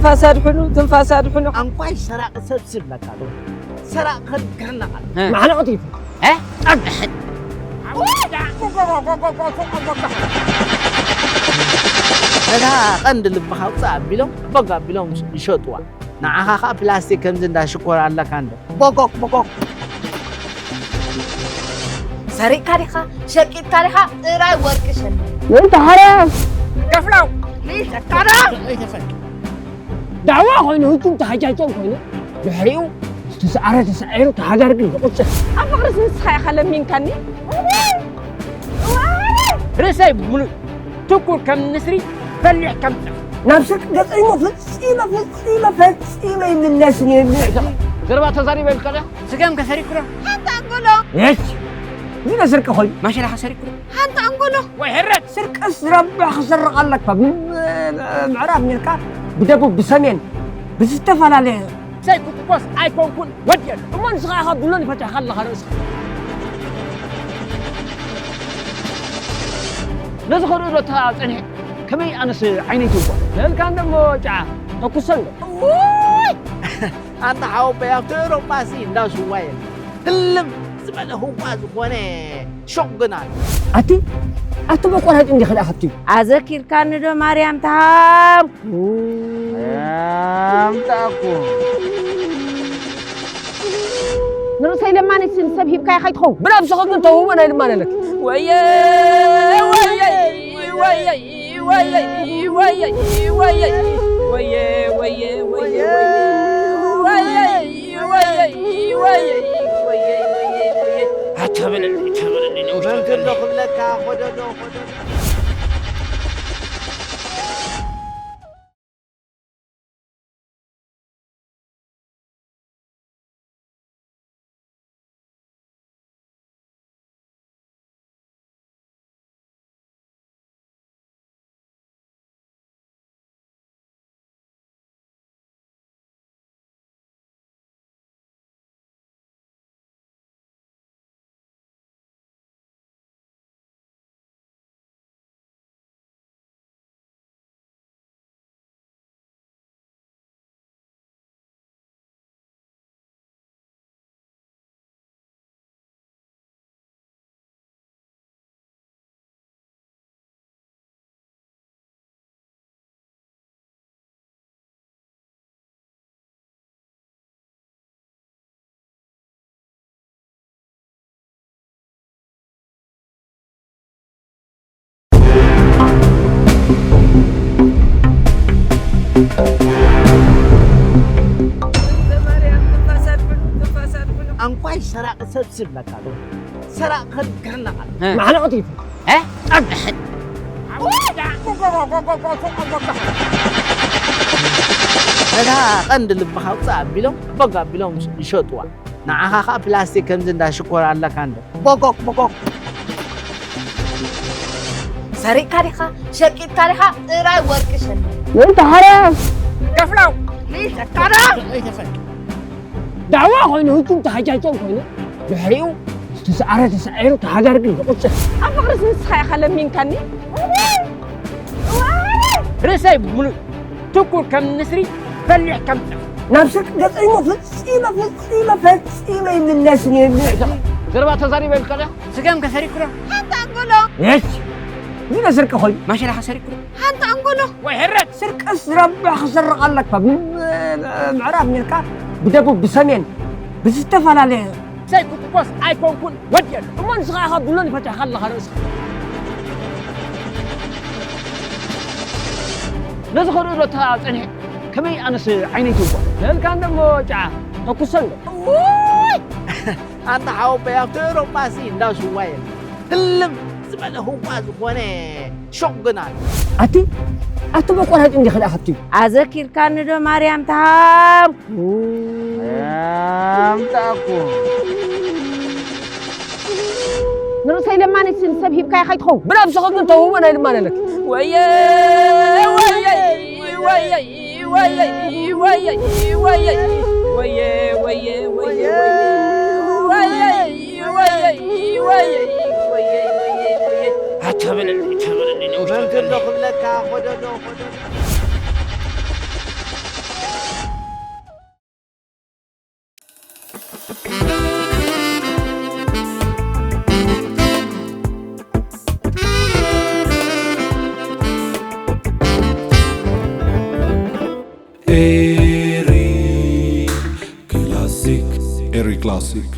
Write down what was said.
ትንፋስ ኣድሕኑ፣ ትንፋስ ኣድሕኑ። ኣንኳይ ሰራቂ ሰብ ስብለካ ኣሎ። ሰራቂ ከድግርና ኣሎ። እ። ማዕለቕ ትይፉ። እ? ነታ ቀንዲ ልብኻ ውፅእ ኣቢሎም፣ ቦግ ኣቢሎም ይሸጥዋ። ንዓኻ ኸዓ ፕላስቲክ ከምዚ እንዳ ሽኮር ኣለካ እንዶ። ቦጎግ፣ ቦጎግ። ሰሪቕካ ዲኻ? ሸቂጥካ ዲኻ? ጥራይ ወርቂ ሸልም። ምእንቲ ሓራም። ከፍለው። ሊሸካዳ። ዳዕዋ ኮይኑ፣ ህጁም ተሃጃጆም ኮይኑ፣ ድሕሪኡ ዝተሰዓረ ተሳዒሩ፣ ተሃጋሪ ግን ዝቑጽር። ኣብ ፍቕርስ ንስኻ ኢኻ ለሚንካኒ። ርእሰይ ሙሉእ ትኩር ከም ንስሪ፣ በሊሕ ከም ጸፍ። ናብ ስርቂ ገጸይሞ ፈጺመ፣ ፈጺመ፣ ፈጺመ ይምለስን የለ። ዘረባ ተዛሪበ ይብልካ ዶ? ስገም ከሰሪኩ ዶ? ሓንቲ ኣንጎሎ። የስ። እዚ ዶ ስርቂ ኮይኑ? ማሸላ ከሰሪኩ ዶ? ሓንቲ ኣንጎሎ። ወይ ህረት። ስርቅስ ረብሕ ክሰርቕ ኣለካ። ብ-፣ ምዕራብ ኔርካ፣ ብደቡብ፣ ብሰሜን፣ ብዝተፈላለየ። ሰይ ክትኮስ ኣይኮንኩን ወድየሉ። እሞ ንስኻ ኢኻ ብሎን ይፈትሕካ ኣለኻ ርእስኻ። ነዚ ከርእዮ ዶ ተጸኒሐ? ከመይ ኣነስ ዓይነይ ትውቋ? ነልካ እንደሞ ጫ ተኩሰን ዶ? ውይ! ኣንታ ሓወቦይ ኣብቲ ኤውሮጳሲ እንዳ ሽዋ የለን። ህልም ዝበለ ህዋ ዝኾነ ሹቕ ግን ኣሎ። ኣቲ፣ ኣቲ መቆራጭ እንዲኺ ደኣ ሓብቲ። ኣዘኪርካኒ ዶ ማርያም ተሃብኩ? ኣምጣኩ። ንርእሰይ ለማነይሲ ንሰብ ሂብካያ ከይትኸውን። ብነብስኻ ግን ተውህቦ ናይ ልማነ ኣለኪ። ወየ፣ ወየ፣ ወየ። ኣታ በለኒ፣ ኣታ በለኒ፣ ነውሽ መንገዶ ክብለካ፣ ኮደዶ፣ ኮደዶ። ኣንኳይ ሰራቂ ሰብ ስብለካ ኣሎ። ሰራቂ ከድግርና ኣሎ። እ። ማዕለቕ ትይፉ። እ? ነታ ቀንዲ ልብኻ ውፅእ ኣቢሎም፣ ቦግ ኣቢሎም ይሸጥዋ። ንዓኻ ኸዓ ፕላስቲክ ከምዚ እንዳ ሽኮር ኣለካ እንዶ። ቦጎግ፣ ቦጎግ። ሰሪቕካ ዲኻ? ሸቂጥካ ዲኻ? ጥራይ ወርቂ ሸልም። ምእንቲ ሓራም። ከፍለው። ሊሸካዳ። ዳዕዋ ኮይኑ፣ ህጁም ተሃጃጆም ኮይኑ፣ ድሕሪኡ ዝተሰዓረ ተሳዒሩ፣ ተሃጋሪ ግን ዝቑጽር። ኣብ ፍቕርስ ንስኻ ኢኻ ለሚንካኒ። ርእሰይ ሙሉእ ትኩር ከም ንስሪ፣ በሊሕ ከም ጸፍ። ናብ ስርቂ ገጸይሞ ፈጺመ፣ ፈጺመ፣ ፈጺመ ይምለስን የለ። ዘረባ ተዛሪበ ይብልካ ዶ? ስገም ከሰሪኩ ዶ? ሓንቲ ኣንጎሎ። የስ። እዚ ዶ ስርቂ ኮይኑ? ማሸላ ከሰሪኩ ዶ? ሓንቲ ኣንጎሎ። ወይ ህረት። ስርቅስ ረብሕ ክሰርቕ ኣለካ። ብ-፣ ምዕራብ ኔርካ፣ ብደቡብ፣ ብሰሜን፣ ብዝተፈላለየ። ሰይ ክትኮስ ኣይኮንኩን ወድየሉ። እሞ ንስኻ ኢኻ ብሎን ይፈትሕካ ኣለኻ ርእስኻ። ነዚ ከርእዮ ዶ ተጸኒሐ? ከመይ ኣነስ ዓይነይ ትውቋ? ነልካ እንደሞ ጫ ተኩሰን ዶ? ውይ! ኣንታ ሓወቦይ ኣብቲ ኤውሮጳሲ እንዳ ሽዋ የለን። ህልም ዝበለ ህዋ ዝኾነ ሹቕ ግን ኣሎ። ኣቲ፣ ኣቲ መቆራጭ እንዲኺ ደኣ ሓብቲ። ኣዘኪርካኒ ዶ ማርያም ተሃብኩ? ኣምጣኩ። ንርእሰይ ለማነይሲ ንሰብ ሂብካያ ከይትኸውን። ብነብስኻ ግን ተውህቦ ናይ ልማነ ኣለኪ። ወየ፣ ወየ፣ ወየ። ኣታ በለኒ፣ ኣታ በለኒ፣ ነውሽ መንገዶ ክብለካ፣ ኮደዶ፣ ኮደዶ። ኤሪ ክላሲክ፣ ኤሪ ክላሲክ።